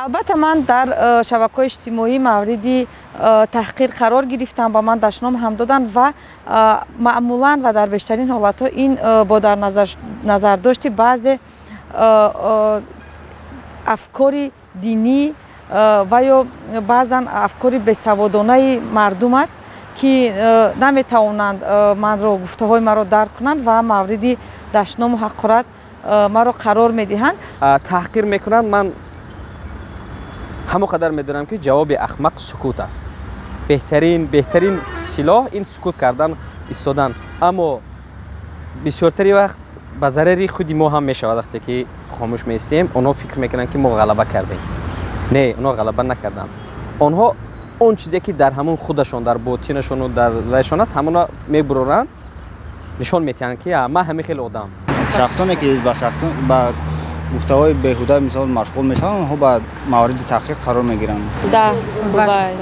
Албатта, ман дар шабакаҳои иҷтимоӣ мавриди таҳқир қарор гирифтам, ба ман дашном ҳам доданд ва маъмулан ва дар бештарин ҳолатҳо ин бо дар назардошти баъзе афкори динӣ ва ё баъзан афкори бесаводонаи мардум аст, ки наметавонанд манро, гуфтаҳои маро дарк кунанд ва мавриди дашному ҳақорат маро қарор медиҳанд. Таҳқир мекунанд. Ман ҳамон қадар медонам, ки ҷавоби ахмақ сукут аст. Беҳтарин силоҳ ин сукут кардан, истодан. Аммо бисёртари вақт ба зарари худи мо ҳам мешавад. Вақте ки хомӯш меистем, онҳо фикр мекунанд, ки мо ғалаба кардем. Не, онҳо ғалаба накарданд. Онҳо он чизе, ки дар ҳамон худашон, дар ботинашону дар вайшон аст, ҳамона мебуроранд, нишон медиҳанд, ки ман ҳамин хел одам. Шахсоне, ки ба гуфтаҳои беҳуда, мисол, машғул мешаванд, онҳо ба мавриди таҳқир қарор мегиранд. Да, бывает.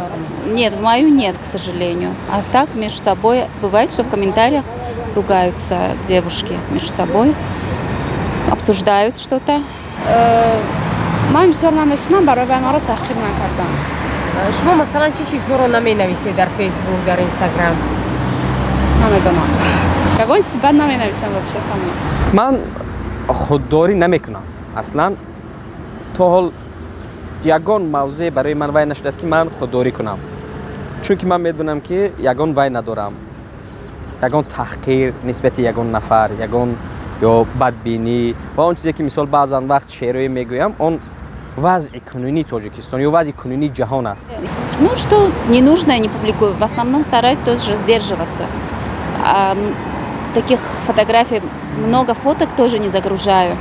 Нет, в мою нет, к сожалению. А так между собой бывает, что в комментариях ругаются девушки между собой, обсуждают что-то. Ман бисёр намешинам, барои вай маро таҳқир накардам. Шумо, масалан, чӣ чизҳоро наменависед дар Фейсбук, дар Инстаграм? Намедонам, ягон чизи бад наменависам вообще, тамом. Ман худдорӣ намекунам аслан. То ҳол ягон мавзӯе барои ман вай нашудааст, ки ман худдорӣ кунам, чунки ман медонам, ки ягон вай надорам, ягон таҳқир нисбати ягон нафар, ягон ё бадбинӣ ва он чизе, ки, мисол, баъзан вақт шеърое мегӯям, он вазъи кунунии Тоҷикистон ё вазъи кунунии ҷаҳон аст. Ну, что ненужное, не публикую. В основном стараюсь тоже сдерживаться. А таких фотографий много, фоток тоже не загружаю.